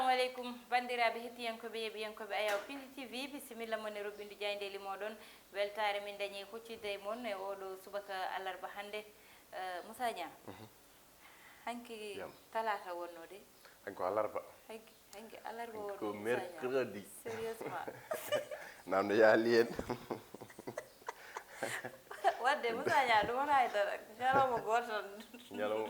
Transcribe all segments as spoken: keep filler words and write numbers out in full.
Aleykum, banndiraaɓe hettiyankooɓe, yeeɓiyankooɓe Ayaw Pindi T V, bisimilla mon e roɓɓindu jaayndeeli mooɗon. Weltaare min dañi huccidde e mon e oɗo subaka alarba hannde. Eh, Moussa Niang, hanki talaata wonnoo de? Hanki ko alarba. Hanki, hanki alarba wonnoo, ko Moussa Niang. Mercredi. Sérieusement. Namde yaali en. Wadde Moussa Niang, ɗum wona e dara. Ñalawma gooto tan. Ñalawma,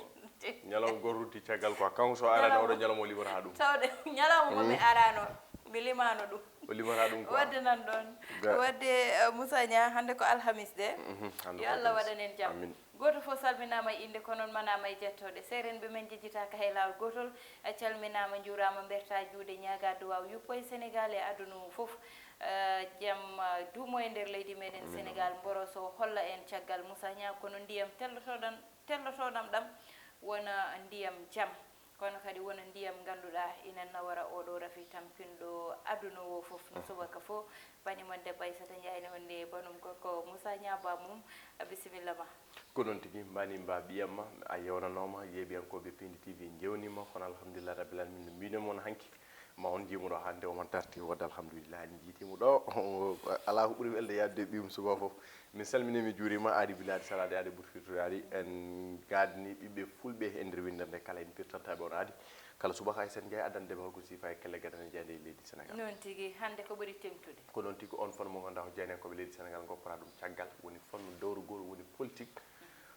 ñalawma gooto rutti caggal quoi. Kanko so arani oɗo ñalawma o liɓata ɗum. Tawde ñalawma mo mi arano, mi limano ɗum. O limata ɗum quoi. Wadde nan ɗon. Wadde, eh, Moussa Niang, hannde ko alhamis de. Mhm, hannde ko alhamis. Yo Allah waɗan en jam. Amin. Gooto fof salminaama e innde, ko noon manaama e jettooɗe. Seerenɓe men njejjitaaka hay laawol gootol. Eh, calminaama, njuuraama, mbertaa juuɗe, ñaagaa duwaaw yuppo e Senegaal e aduna o fof. Eh, jam, eh, duumo e nder leydi meɗen Senegaal, mboroso holla en caggal Moussa Niang, kono ndiyam tellotoɗam, tellotoɗam ɗam wona ndiyam jam, kono kadi wona ndiyam ngannduɗaa ina nawara oɗo rafi tampinɗo aduna o fof. No subaka fof, bani mon debbo Aissata Ndiaye ne wonde banum gorko Moussa Niang ba mum. Bisimilla ma. Ko noon tigi, mbani mba ɓiyam ma, a yewnanooma, yeeɓiyankooɓe Pindi T V njewnima, kono alhamdulillah rabbil alamin no mbino mon hanki, ma on njiimuɗo hannde omo darti wadde alhamdulillah en njiitimo ɗo. Alaa ko ɓuri welde yadude ɓiyum suba fof. Min salmini, mi juurima, aadi bilaadi salaade aadi ɓurfirtoyaadi. En gaadani ɓiɓɓe fulɓe e nder winndere nde kala en pirtantaɓe on aadi. Kala subaka Aissata Ndiaye addande ɓe holko sifa e kelle gadane jeyde e leydi Senegaal. Noon tigi, hannde ko ɓuri teŋtude? Ko noon tigi, on fannu mo ngannduɗaa ko jeynankooɓe leydi Senegaal goppata ɗum caggal, woni fannu dowrugol, woni politique.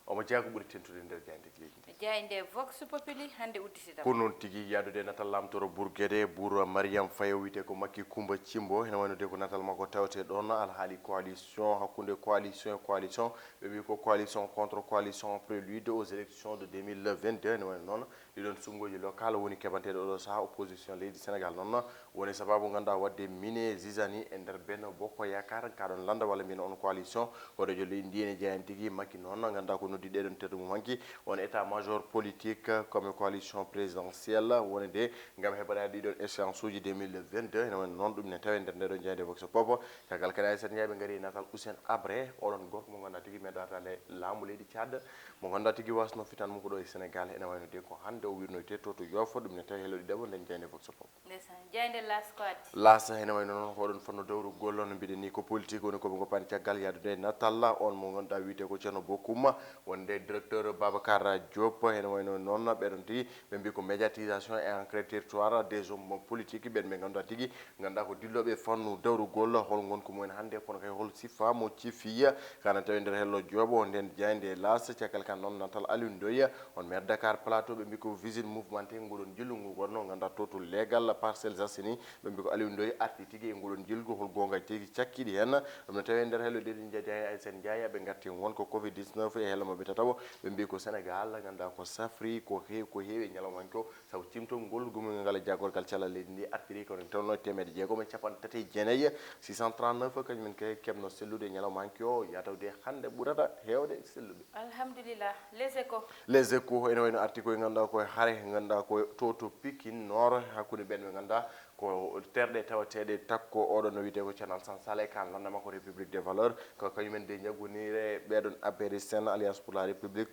Omo jeyaa ko ɓuri teŋtude nder jaayndeeji leydi ndi. Jaaynde Vox Populi hannde udditidam. Ko noon tigi, yaadude natal Lamtooro Bourguédé, Bour Mariam Faye, o wiyetee ko Makki Kumba Cimbo. Ene wayno de ko natal makko tawetee ɗoon, alhaali coalition, hakkunde coalition e coalition. Ɓe mbiyi ko coalition contre coalition, prélude aux élections de deux mille vingt-deux. Ene wayno noon, ɗiɗon suɓngooji local woni keɓanteeɗi oɗo sahaa opposition leydi Senegaal noon. Woni sababu ngannduɗaa wadde mine zizani e nder Benno Bokk Yaakaar, kaɗon lannda walla mbiyen on coalition, horeejo leydi ndi ene jeyaa en tigi. Makki noon ngannduɗaa ko noddi ɗeɗon terɗe mum hanki, on état major politique comme coalition présidentielle, wonde ngam heɓanaade ɗiɗon échéance uji deux mille vingt-deux. Ene wayno noon ɗum ne tawe nder ndeɗon jaaynde Vox Pop. Caggal kadi Aissata Ndiaye ɓe ngari e natal Houssine Abré, oɗon gorko mo ngannduɗaa tigi meeɗa ardaade laamu leydi Tchad, mo ngannduɗaa tigi wasno fitan mum ko ɗo e Senegaal. Ene wayno de ko hannde o wirnoyte to to Yoff, ɗum ne tawi hello ɗiɗaɓo nden jaaynde Vox Pop. Ndeysaan, jaaynde Laas ko addi? Laas ene wayno noon ko oɗon fannu dowrugol, no mbiɗen ni ko politique woni ko ɓe ngoppani caggal yaadude e natal on mo ngannduɗaa wiyetee ko Thierno Bocoum, wonde directeur Babacar Diop. Ene wayno noon ɓeɗon tigi ɓe mbi ko médiatisation et enquête territoire des hommes politiques, ɓen ɓe ngannduɗaa tigi ngannduɗaa ko dillooɓe fannu dowrugol, hol ngonka mumen hannde, kono kay hol sifa mo cifi. Kana tawi nder hello jooɓo nden jaaynde Laas, caggal kan noon natal Aliou Ndoye, on maire Dakar Plateau, ɓe mbi ko visite mouvementée nguɗon jillu ngu wonno ngannduɗaa to to leegal Parcelles Assainies. Ɓe mbi ko Aliou Ndoye arti tigi e nguɗon jilgu, hol goonga tigi cakkiɗi heen. Ɗum no tawi nder hello ɗiɗi jaaynde Aissata Ndiaye, ɓe ngarti won ko covid dix-neuf e hello maɓɓe tataɓo. Ɓe mbi ko Senegaal ngannduɗaa ko safri, ko he-, ko heewi e ñalawma hanki o, sabu cimtol ngol gumol ngal e jaagorgal cellal leydi ndi artiri ko ene tolno e teemedde jeegom e capanɗe tati e jeenayi, six cent trente-neuf, kañum en kay keɓno sellude e ñalawma hanki o, yataw de hannde ɓurata heewde sellude. Alhamdulillah. Les Échos. Les Échos ene wayno arti koye ngannduɗaa koye hare, ngannduɗaa koye to to Pikine Nord, hakkunde ɓen ɓe ngannduɗaa ko terɗe tawateeɗe takko, oɗo no wiyetee ko Thierno Alassane Sall e kan lannda makko République des Valeurs, ko kañum en de njaggonire ɓeɗon apéristes en, Alliance pour la République.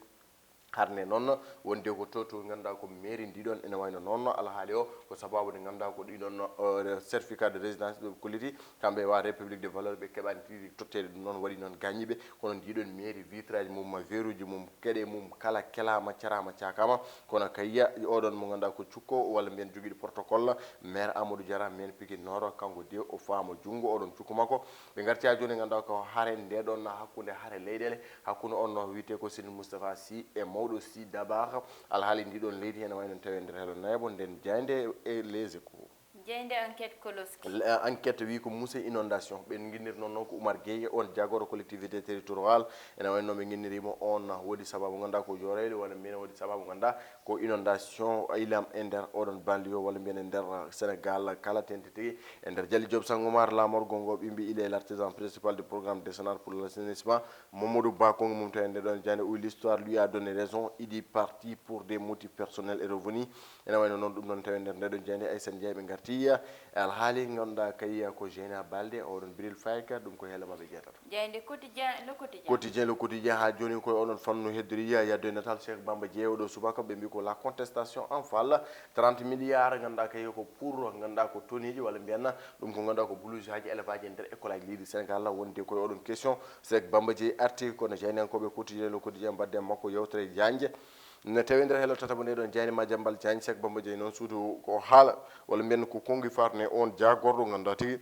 Harde noon wonde ko to to ngannduɗaa ko mairie ndi ɗon, ene wayno noon alhaali o ko sababu nde ngannduɗaa ko ɗiɗon, eh, certificat de résidence ɓe kolliti, kamɓe wa République de Valeur ɓe keɓani tigi totteede ɗum noon, waɗi noon gañiiɓe, kono ndi ɗon mairie vitrage mum, verruji mum, keɗe mum kala kelaama, caraama, cakaama, kono kayya oɗon mo ngannduɗaa ko cukko walla mbiyen jogiiɗo protocole, maire Amadou Diarra, maire Pikine Nord, kanko de o faama junngo oɗon cukko makko. Ɓe ngarti haa jooni ngannduɗaa ko hare nde ɗon hakkunde hare leyɗeele, hakkunde on no wiyetee ko Serigne Moustapha Sy e mawɗo Sy Dabakh. Alhaali ndi ɗon leydi ene wayno tawi e nder hello nayaɓo nden jaaynde e Les Échos. Jaaynde Enquête Koloski. Le-, Enquête wi ko musée inondation. Ɓe nginniri noon noon ko Oumar Gueye, on jaagoro collectivité territoriale. Ene wayno ɓe nginnirimo on woodi sababu ngannduɗaa ko Dioraye walla mbiyen woodi sababu ngannduɗaa ko inondation ilam e nder oɗon banlieue walla mbiyen e nder Sénégal kala tenti tigi. E nder Jali Diop Sangomar, laamorgo ngo ɓe mbi il est l'artisan principal du programme décennal pour l'assainissement. Mamadou Ba, konngol mum tawi nde ɗon jaaynde, où l'histoire lui a donné raison, il dit parti pour des motifs personnels et revenu. Ene wayno noon ɗum ɗon tawi nder nde ɗon jaaynde, Aissata Ndiaye ɓe ngarti. Iya, alhaali ngannduɗaa kay ko Jeena Balde, oɗon Bril Fayka, ɗum ko hello maɓɓe jeetato. Jaaynde Quotidien, Le Quotidien. Quotidien, Le Quotidien, haa jooni koye oɗon fannu heddori, ya, yaddo e natal Cheikh Bamba Dièye oɗo subaka, ɓe mbi ko la contestation en fal, trente milliards, ngannduɗaa kay ko pour, ngannduɗaa ko tonneeji, walla mbiyanna ɗum ko ngannduɗaa ko buluuji haaji élevage e nder école aji leydi Sénégal, wonde koye oɗon question, Cheikh Bamba Dièye arti, kono jaayndiyankooɓe Quotidien, Le Quotidien, mbadde makko yewtere jaanje. Ne tawi nder hello tataɓo nde ɗon jaaynde Madiambal Diagne, Cheikh Bamba Dièye noon suudu ko haala, walla mbiyen ko konngi farne on jaagorɗo ngannduɗaa tigi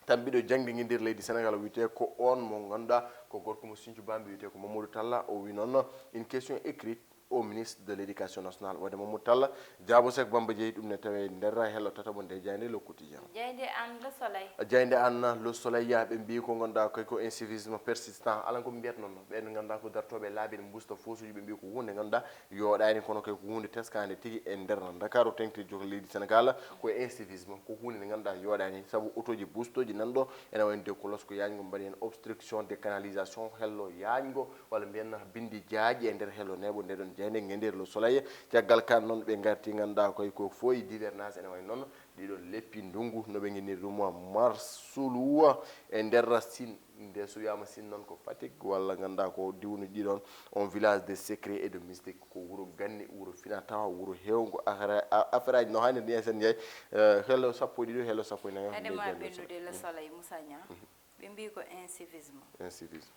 tambiɗo jaŋde ngi nder leydi Sénégal, o wiyetee ko on mo ngannduɗaa ko gorko mo Sinthiou Bambi, wiyetee ko Mamadou Talla. O wi noon une question écrite au ministre de l'éducation nationale. Waɗde Mamadou Talla, jaabo Cheikh Bamba Dièye, ɗum ne tawi nder hello tataɓo nde jaaynde Le Quotidien. Jaaynde an Le Soleil. Jaaynde an Le Soleil, ɓe mbi ko ngannduɗaa koy ko incivisme persistant. Ala ko ɓe mbiyata noon, ɓen ngannduɗaa ko dartooɓe laabi ne mbusta foosuuji, ɓe mbi ko huunde ngannduɗaa yooɗaani, kono kay ko huunde teskaande tigi e nder Ndakaaru, teŋti jogo leydi Sénégal, ko incivisme, ko huunde nde ngannduɗaa yooɗaani, sabu otooji bustooji nan ɗo, ene wayno de ko losko yaañgo mbaɗi heen obstruction de canalisation, hello yaañgo, walla mbiyen bindi jaaƴi e nder hello neeɓo nde ɗon jaaynde ngendeeri Le Soleil. Caggal kan noon ɓe ngarti ngannduɗaa koye ko fooyi d'hivernage, ene wayno noon ɗiɗon leppi ndunngu no ɓe ngeniri ɗum marsuluwa e nder Sine. Nde so wiyaama Sine noon ko Fatick walla ngannduɗaa ko diwnu ɗiɗon, un village de secret et de mystique, ko wuro ganni, wuro fina tawa, wuro heewngo affaire, a-, affaire aji no haani ni sen jeey. Eh, hello sappo e ɗiɗo, hello sappo e nayo. Ene ma bindude Le Soleil, Moussa Niang. Mhm. Ɓe mbi ko incivisme. Incivisme.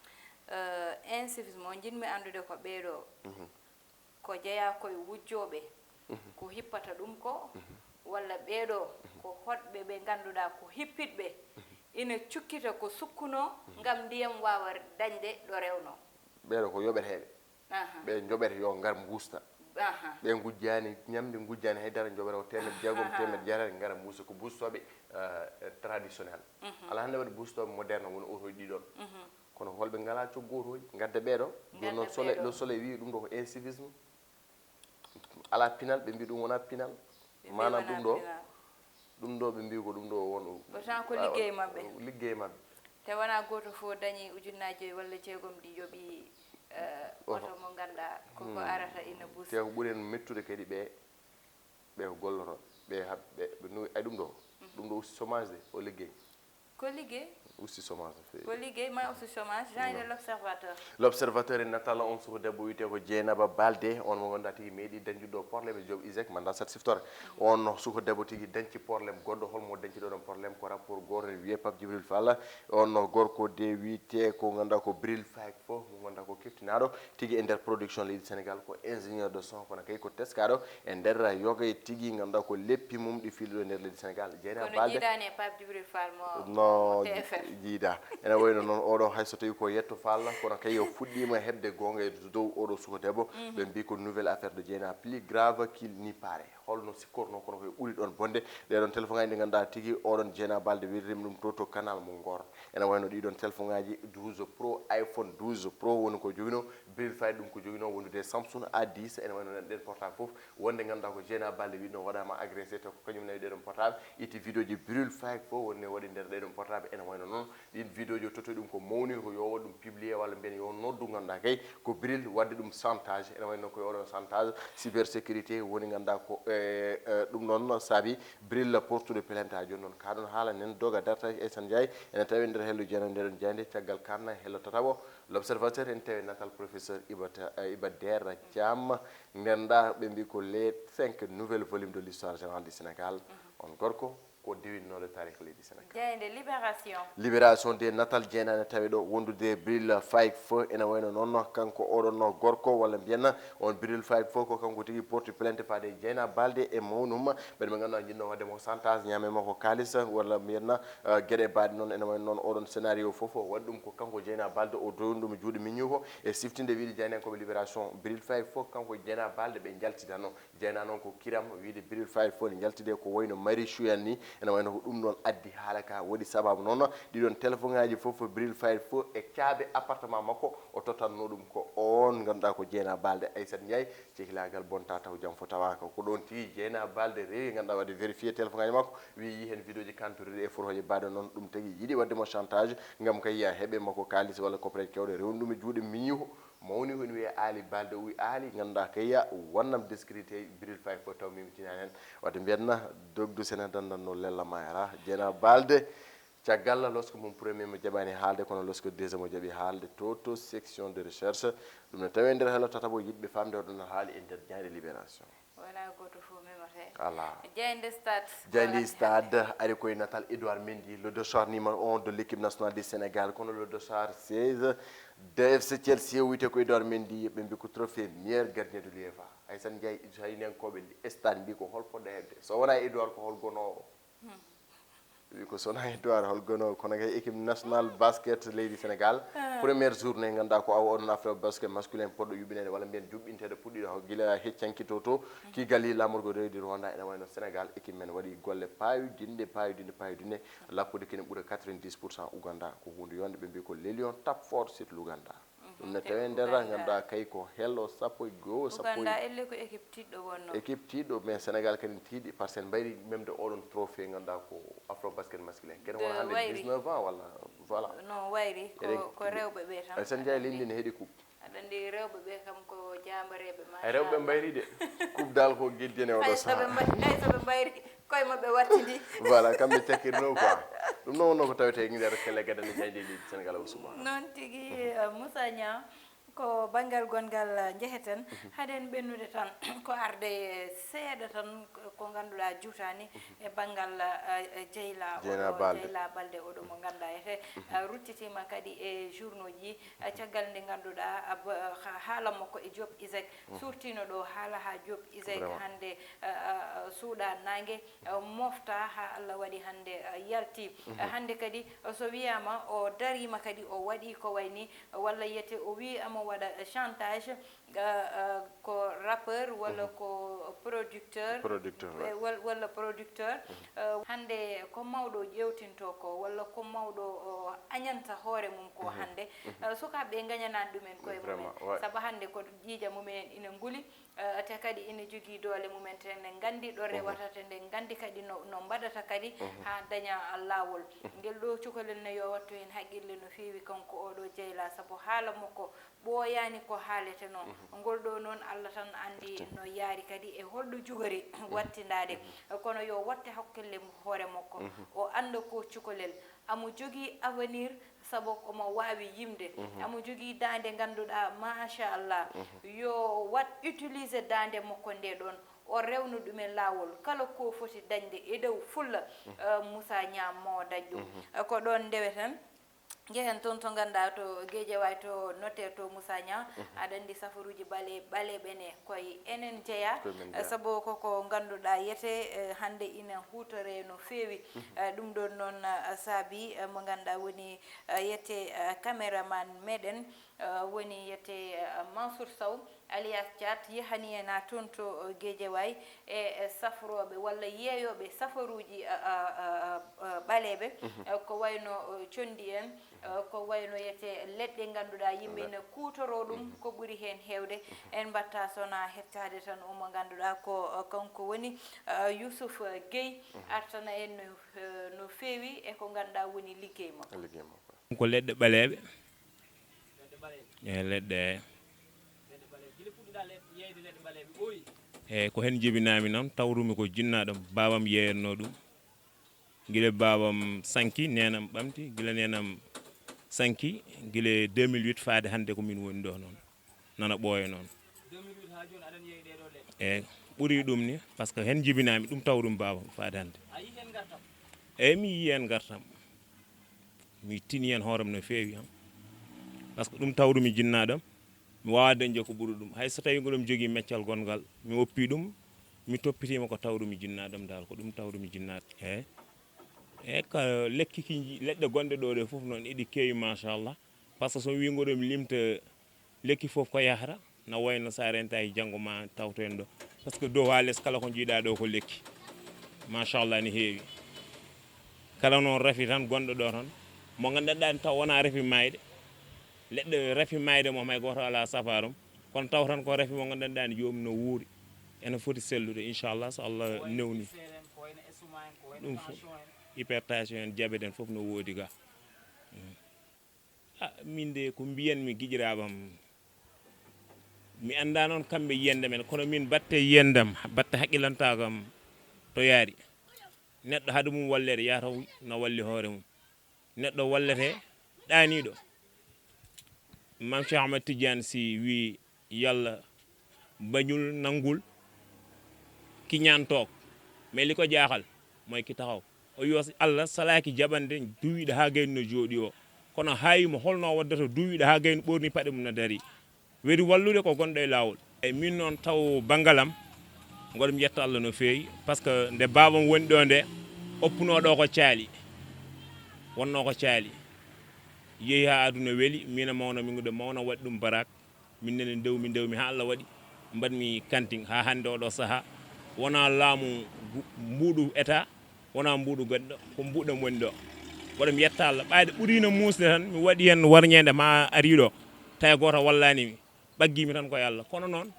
Eh, incivisme o njiɗmi anndude ko ɓeeɗo. Mhm. Ko jeyaa koye wujjooɓe, mhm, ko hippata ɗum ko, mhm, walla ɓeeɗo, mhm, ko hoɗɓe ɓe ngannduɗaa ko hippitɓe, mhm, ina cukkita ko sukkunoo, mhm, ngam ndiyam waawa dañde ɗo rewnoo. Ɓeeɗo ko yoɓeteeɓe. Aha. Ɓe njoɓete yo ngar mbuusta. Aha. Ɓe ngujjaani ñamde, ngujjaani hay dara, njoɓete ko teemedde jeegom, aha, teemedde jeetati, ngara mbuusta. Ko buustooɓe, eh, traditionnel. Mhm. Alaa hannde waɗi buustooɓe moderne, woni oto ɗiɗon. Mhm. Kono holɓe ngalaa coggu oto, ngadda ɓeeɗo. Jooni noon, ngadda Soleil, ɓeeɗo. Le Soleil wiyi ɗum ɗo ko incivisme. Alaa pinal, ɓe mbi ɗum wonaa pinal. Ɓe mbi maanaam wonaa ɗum ɗo, pinal. Ɗum ɗo ɓe mbi ko ɗum ɗo won. Pourtant ko a-, liggey maɓɓe. Liggey maɓɓe. Te wonaa gooto fof dañi ujunnaaji joyi walla jeegom ɗi yoɓi, eh, oto, oto mo ngannduɗaa koko, hmm, arata ina buusi. Te ko ɓuri en mettude kadi ɓe, ɓe ko gollotooɓe, ɓe hab-, ɓe, ɓe no-, ay ɗum ɗo, mhm, ɗum ɗo usti chômage de, o liggey. Ko liggey? Usti chômage no feewi. Ko liggey ma usti chômage, jaaynde L'Observateur. L'Observateur en natal on suka debbo wiyetee ko Dieynaba Balde, on mo ngannduɗaa tigi meeɗi dañjude ɗo problème e joom ISEC, mandat sat siftore. On suka debbo tigi dañci problème goɗɗo, holmo dañci ɗo ɗon problème? Ko rapport gooto ne wiyee Pape Djibril Fall, on gorko de wiyetee ko ngannduɗaa ko Bril Faye fof, mo ngannduɗaa ko keftinaaɗo tigi e nder production leydi Sénégal, ko ingénieur de son, kono kay ko teskaaɗo e nder yoga e tigi ngannduɗaa ko leppi mum ɗi fiiluɗo e nder leydi Sénégal. Dieynaba Balde. Kono jiidaani e Pape Djibril Fall mo, no mo T F M. Jiida. Ene wayno noon oɗo hay so tawi ko yetto Fall, kono kay o fuɗɗiima heɓde goonga e dow oɗo suka debbo. Mhm. Ɓe mbi ko nouvelle affaire de Dieyna, plus grave qu'il n'y paraît. Holno sikkorno, kono koye ɓuri ɗon bonde. Ɗee ɗon téléphone ngaji ɗi ngannduɗaa tigi oɗon Dieynaba Balde wirrimi ɗum to, to canal mo Ngor. Ene wayno ɗiɗon téléphone ngaji douze Pro, iPhone douze Pro woni ko jogino, Bril Faye ɗum ko jogino wondude Samsung A dix. Ene wayno ɗen portable fof wonde ngannduɗaa ko Dieynaba Balde wiɗno waɗaama agressé, taw ko kañum nawi ɗee ɗon portable, itti vidéo ji Bril Faye fof wonde waɗi nder ɗee ɗon portable. Ene wayno noon ɗin vidéo ji o totti ɗum ko mawni ko yo waɗ ɗum publié walla mbiyen yo noddu ngannduɗaa kay ko Bril waɗde ɗum chantage. Ene wayno ko yo oɗon chantage cybersécurité woni ngannduɗaa ko, e, e, ɗum noon saabi Bril portude plainte. Ha jooni noon ka ɗon haala nen doga darta e San Ndiaye ene tawi nder hello Dieynaba nde ɗon jaaynde. Caggal kan hello tataɓo L'Observateur en tawi natal professeur Iba Ta-, eh, Iba Der Thiam. Nden ɗa ɓe mbi ko les cinq nouvelles volumes de l'histoire générale du Sénégal. Mhm. On gorko ko dewinnooɗo taarikh leydi Sénégal. Jaaynde Libération. Libération de natal Dieynaba ne tawi ɗo wondude Bril Faye fof ene wayno noon kanko oɗon gorko walla mbiyen on Bril Faye fof ko kanko tigi porti plainte faade Dieynaba Balde e mawnum. Ɓen ɓe ngannduɗaa jiɗno waɗde mo chantage, ñaame makko kaalis, walla mbiyen, eh, geɗe baɗe noon, ene wayno noon oɗon scénario fof, waɗi ɗum ko kanko Dieynaba Balde, o downi ɗum e juuɗe miñi ko, e siftinde wiide jaayndiyankooɓe Libération, Bril Faye fof kanko Dieynaba Balde ɓe njaltidano. Dieynaba noon ko kiram, wiide Bril Faye fof ne njaltide ko wayno Marichou en ni, ene wayno ko ɗum noon addi haala ka, waɗi sababu noon ɗiɗon téléphone ngaji fof Bril Faye fof e caabi appartement makko, o tottanno ɗum ko on ngannduɗaa ko Dieynaba Balde, Aissata Ndiaye, Cehilagal bonta taw jam fo tawaaka. Ko ɗon tigi Dieynaba Balde rewi, ngannduɗaa waɗde vérifié téléphone ngaji makko, wi yi heen vidéo ji kantoriɗi e photo ji baɗe noon, ɗum tagi yiɗi waɗde mo chantage ngam kay ya heɓe makko kaalis walla coppite kewɗe, rewni ɗum e juuɗe miñi ko. Mawni ko ene wiyee Aali Balde, o wi Aali, ngannduɗaa kay ya wonnam descrédité, Bril Fay fof taw mi mi tinani heen. Wadde mbiyatna dogdu sene dandanno lella mayra. Jeena Balde, caggal losko mum premier mo jaɓani haalde, kono losko deuxième o jaɓi haalde to, to section de recherche. Ɗum ne tawi e nder helo tataɓo yiɗɓe famde hoɗo no haali e nder ñande Libération. Wala gooto fof memata. Ala. Jeyde Stade. Jeyde Stade ari koye natal Edouard Mendy, le dossard numéro un de l'équipe nationale du Sénégal, kono le dossard seize de F C Chelsea, o wiyetee ko Edouard Mendy, ɓe mbi ko trophée meilleur gardien de l'UEFA. Hay san Ndiaye, so hayniyankooɓe stade mbi ko hol poɗɗo heɓde? So wonaa Edouard, ko hol gonoowo? Wi ko sona Edouard, hol gonoowo? Kono kay équipe nationale basket leydi Sénégal, première journée, ngannduɗaa ko awa oɗon Afro basket masculin poɗɗo yuɓɓineede walla mbiyen juɓɓinteede, puɗɗiiɗo gila heccanki to, to Kigali, laamorgo leydi Rwanda. Ene wayno Sénégal, équipe men waɗi golle paayodinɗe, paayodinɗe, paayodinɗe, lappude kene ɓura quatre-vingt-dix pour cent Ouganda. Ko huunde yonde, ɓe mbi ko les Lions tapent fort sur l'Ouganda. Ɗum ne tawi nder, ngannduɗaa kay ko helo sappo e goo, sappo e Uganda elle ko équipe tiiɗɗo wonno. Équipe tiiɗɗo, mais Sénégal kadi tiiɗi par ce que mbayri même de oɗon trophée, ngannduɗaa ko Afro basket masculin. Kene wona hannde wayri dix-neuf ans walla, voilà. No wayri ko, eɗen ko rewɓe ɓe tan. Ay, sen njaay leydi ne heɗi coupe. Aɗa anndi rewɓe ɓe kam ko jambareeɓe, machallah. Ay, rewɓe mbayri de. Coupe dal ko geddi en e oɗo saha. Hay so ɓe mbay-, hay so ɓe mbayri. Koye maɓɓe wattidi. Voilà, kamɓe cakkirno quoi. Ɗum noon wonno ko tawete e nder kelle gadane jayde leydi Sénégal o suba. Noon tigi, eh, Moussa Niang, ko banngal gonngal, eh, njeheten. Haden ɓennude tan, ko arde seeɗa tan ko, ko ngannduɗaa juutaani e banngal, eh, eh, Jeyla, Jeyla oɗo, Balde. Jeyla Balde oɗo mo ngannduɗaa ete, eh, ruttitiima kadi e journaux ji, eh, caggal nde ngannduɗaa, ah, bo-, eh, ha-, haala makko e Diop Isaac. Suurtiino ɗo haala haa Diop Isaac. Vraiment. Hannde, eh, eh, suuɗa naange, eh, mofta haa Allah waɗi hannde, eh, yalti. Eh, hannde kadi, eh, so wiyaama o dariima kadi o waɗi ko wayni, eh, walla yiyete o wii amo waɗa, eh, chantage, eh, eh, ko rappeur walla ko producteur, producteur, eh, ouais. Wal-, walla producteur. Eh, hannde ko mawɗo ƴeewtinto ko walla ko mawɗo o añanta hoore mum ko hannde. Eh, sukaaɓe ɓe ngañanaani ɗumen koye mumen. Vraiment, ouais. Sabu hannde ko ƴiiƴa mumen ina nguli. Eh, te kadi ina jogii doole mumen, te nde nganndi ɗo rewata, te nde nganndi kadi no, no mbaɗata kadi haa daña laawol. Ngel ɗo cukalel ne yo wattu heen haqqille no feewi kanko oɗo Jeyla, sabu haala makko ɓooyaani ko haalete noon. Ngol ɗo noon Allah tan anndi no yaari kadi e holɗo jogori wattindaade. Kono yo watte hakkille hoore makko. O annda ko cukalel. Amo jogii avenir, sabu omo waawi yimde. Amo jogii daande ngannduɗaa, machallah. Yo waɗ utiliser daande makko nde ɗon, o rewna ɗumen laawol. Kala ko foti dañde e dow fulla, eh, Moussa Niang mo dañ ɗum. Eh, ko ɗon ndeweten. Njehen toon to ngannduɗaa to Guédiawaye to notaire to Moussa Niang. Aɗa anndi safaruuji bale-, ɓaleeɓe ne koye enen jeyaa. Koye men jeyaa. Eh, sabu koko ngannduɗaa yete, eh, hannde ina huutore no feewi. Eh, ɗum ɗon noon, eh, saabi, eh, mo ngannduɗaa woni, eh, yete, eh, caméraman meɗen, eh, woni yete, eh, Mansour Sow, alias Thiat, yahani en haa toon to, eh, Guédiawaye, e, eh, safrooɓe walla yeeyooɓe safaruuji, eh, eh, eh, eh, ɓaleeɓe, eh, ko wayno, eh, conndi en, eh, ko wayno yete leɗɗe ngannduɗaa yimɓe ne kuutoroo ɗum ko ɓuri heen heewde. En mbaɗta sona hettaade tan omo ngannduɗaa ko, eh, kanko woni, eh, Youssouf, eh, Guèye, artana en no, eh, no feewi e ko ngannduɗaa woni liggey makko. Liggey makko. Ko leɗɗe ɓaleeɓe. E leɗɗe. E ko heen jibinaami noon, tawrumi ko jinnaaɗo am, baabam yeeyatnoo ɗum. Gila baabam sanki, neenam ɓamti, gila neenam sanki, gila deux mille huit faade hannde ko min woni ɗo noon. Nana ɓooya noon. Eeyi, ɓuri ɗum ni, par ce que heen jibinaami ɗum, tawrumi baabam faade hannde. Eeyi, mi yii heen ngartam. Mi tini heen hooram no feewi, han. Par ce que ɗum tawrumi jinnaaɗam, mi waawaa dañde ko ɓuri ɗum. Hay so tawii ngo ɗum jogii meccal gonngal, mi woppii ɗum, mi toppitiima ko tawrumi jinnaaɗam dal, ko ɗum tawrumi jinnaaɗam. Eeyi. Eeyi, ka lekki ki nji-, leɗɗe gonɗe ɗo ɗe fof noon, eɗi keewi, machallah. Par ce que so mi wii ngo ɗo mi limta lekki fof ko yahata, na wayno so a rentaaki janngo ma tawto en ɗo. Par ce que dow haa les kala ko njiiɗaa ɗo ko lekki. Machallah, ne heewi. Kala noon rafi tan gonɗo ɗo tan, mo nganndanɗaa taw wonaa rafi maayde. Leɗɗe rafi maayde mo hay gooto alaa safaarum. Kono taw tan ko rafi mo nganndanɗaa ne joomum no wuuri. Ene foti sellude, inchallah, so Allah newni. Ɗum fof, hypertension en, diabète en fof no woodi ga. Mm. Ah, min de ko mbiyanmi giƴiraaɓe am, Mi anndaa noon kamɓe yiyannde men, kono min batte yiyannde am, batte haqqilantaago am to yaari. Neɗɗo hade mum walleede yahata no walli hoore mum. Neɗɗo wallete ɗaaniiɗo. Maam Cheikh Ahmed Tidiane Sy wii, "Yalla bañul, nanngul, kiñaan took." Mais li ko jaaxal mooy ki taxaw. O wii, "Allah salaaki jaɓande duwiiɗo haa gayni no jooɗi o. Kono haayi mo holno o waddata duwiiɗo haa gayni ɓoorni paɗe mum no dari?" Weli wallude ko gonɗo e laawol. Eyi, min noon taw banngal am, mboɗo mi yetta Allah no feewi, par ce que nde baabam woni ɗo nde, oppunoo ɗo ko caali, wonnoo ko caali. Yehi haa aduna weli, min e mawna, min ngude mawna waɗi ɗum barak, min nene ndewmi, ndewmi haa Allah waɗi, mbaɗmi kantin haa hannde oɗo sahaa. Wonaa laamu gu-, mbuuɗu État, wonaa mbuuɗu goɗɗo, ko mbuuɗam woni ɗo. Mboɗo mi yetta Allah, ɓayde ɓuriino muusde tan, mi waɗi heen warñeende ma ari ɗo, tawi gooto wallaani mi. Ɓaggimi tan ko e Allah. Kono noon,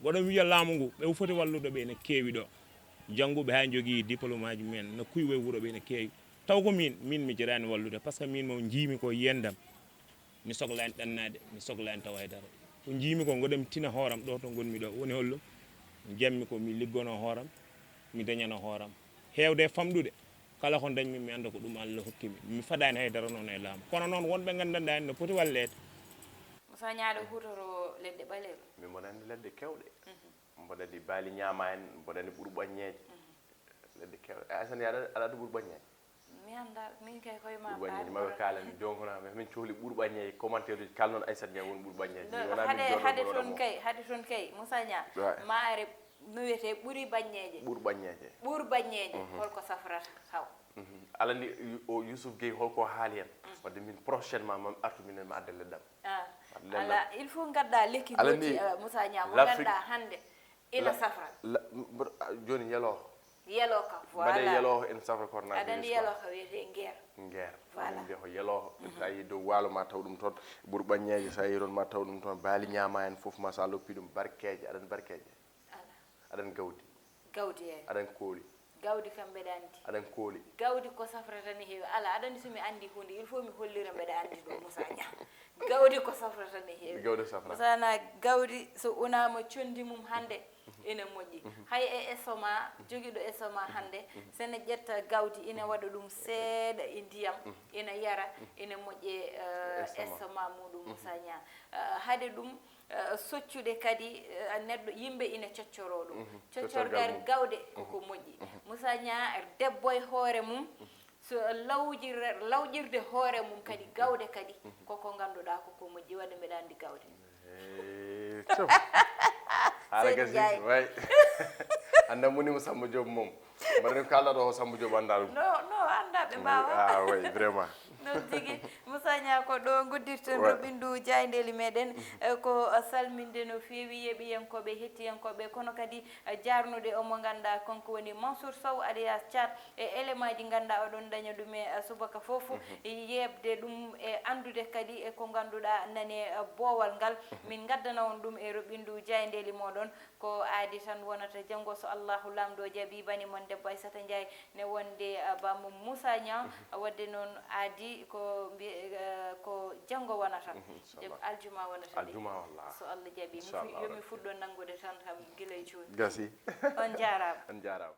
mboɗo wiya laamu ngu, ɓe foti wallude ɓe ene keewi ɗo. Jannguɓe haa njogii diplôme aji mumen, no kuy woy wuro ɓe ene keewi. Taw ko min, min mi jiɗaani wallude, par ce que min mo njiimi ko yiyannde am. Mi soklaani ɗannaade, mi soklaani taw hay dara. Ko njiimi ko, ngoɗo mi tina hooram ɗo to ngonmi ɗo. Woni hollum? Njammi ko mi liggono hooram, mi dañano hooram. Heewde e famɗude, kala ko dañmi, mi annda ko ɗum Allah hokki mi. Mi fadaani hay dara noon e laamu. Kono noon, wonɓe nganndanɗaa en no poti walleede. Moussa Niang aɗa huutoro leɗɗe ɓaleeɓe? Min mboɗo anndi leɗɗe keewɗe. Mhm. Mboɗo anndi baali ñaama en, mboɗo anndi ɓuru ɓaññeeje. Mhm. Leɗɗe keewɗe. Eh, Aysata, aɗa, aɗa addu ɓuru ɓaññeeje? Mi anndaa, min kay koye ma ɓuru ɓaññeeje, ɓaali maɓe ɓoran. Kaalani, donc, na, min cohli ɓuru ɓaññeeje, commentaire uji, kal noon Aysata Niang woni ɓuru ɓaññeeje. Ɗo, min wonaa min hade, jooɗo hade mboɗo toon mo. Kay, hade toon kay, Moussa Niang, Ɓe. Ma are no wiyetee ɓuri baññeeje. Ɓuru baññeeje. Ɓuru baññeeje. Mhm. Holko safrata haw? Mhm. Aɗa anndi Yu-, o Youssouf Gueye holko haali heen? Mhm. Wadde min prochainement mami artu minen mi adda leɗɗam. Ah. Adda leɗɗam. Ala, il faut ngadda lekki Aɗa anndi gooti, eh, Moussa Niang, mo l'Afrique, ngannduɗaa hannde ina la-, safra. La-, mboɗo, ah, jooni yelooho. Yelooka, mbaɗe voilà. Yelooho ene safra coronavirus. Aɗa anndi quoi. Yelooka wiyetee ngeer. Ngeer. Voilà. Min mbiya ko yelooho. Mhm. So a yii dow waalo ma taw ɗum toon, ɓuru ɓaññeeje, so a yii toon ma taw ɗum toon, baali ñaama en fof ma so a loppi ɗum, barkeeje, aɗa anndi barkeeje. Ala. Aɗa anndi gawdi. Gawdi, eey. Aɗa anndi kooli. Gawdi kam mbeɗa anndi. Aɗa anndi kooli. Gawdi ko safrata ne heewi. Ala, aɗa anndi so mi anndi huunde, il faut mi hollira mbeɗa anndi ɗum, Moussa Niang. Gawdi ko safrata ne heewi. Gawdi safrata. Moussa Niang, gawdi so unaama conndi mum hannde, ina moƴƴi. Mhm. Hay e estomac, jogiiɗo estomac hannde, mhm, so ene ƴetta gawdi, ina waɗa ɗum seeɗa e ndiyam, mhm, ina yara, mhm, ina moƴƴi, eh, estomac, estomac muɗum, mhm, Moussa Niang. Eh, hade ɗum, eh, soccude kadi, eh, neɗɗo, yimɓe ina coccoroo ɗum. Mhm. Coccorgal, coccorgal mum. Gawde koko, mhm, moƴƴi. Mhm. Moussa Niang, debbo e hoore mum, mhm, so lawƴir-, lawƴirde hoore mum kadi, mhm, gawde kadi, mhm, koko ngannduɗaa koko moƴƴi, wadde mbeɗa anndi gawde. Eh, cam. Haala seydi gasi, Ndiaye. Way. Annda moni mo Samba Diop moom. Mbaɗa ni ko kaalɗa ɗo o Samba Diop annda ɗum. No, no, annda ɓe mbawa. Ah, way, vraiment. Noon tigi, Moussa Niang, ko ɗo ngoddirten, ouais, roɓindu jaayndeeli meɗen. Mhm. Eh, ko, eh, salminde no feewi yeeɓiyankooɓe, hettiyankooɓe, kono kadi, eh, jaarnude o mo ngannduɗaa kanko woni Mansour Sow alias Thiat, e élément ji ngannduɗaa oɗon daña ɗum e, eh, subaka fof, mhm, yeeɓde ɗum e anndude kadi e ko ngannduɗaa nane, eh, boowal ngal. Mhm. Min ngaddana on ɗum e roɓindu jaayndeeli moɗon. Ko aadi tan wonata janngo, so Allahu Laamɗo jaɓi, bani mon debbo Aissata Ndiaye ne wonde, ah, bamum Moussa Niang. Mhm. Wadde noon aadi ko mbi-, eh, ko janngo wonata. Mhm, inchallah. Aljuma wonata nde. Aljuma, wallah. So Allah jaɓi. Mi fu-, inchallah, yo mi rabbi. Fuɗɗo nanngude tan kam gila e jooni. Gasi. On njaaraama. On njaaraama.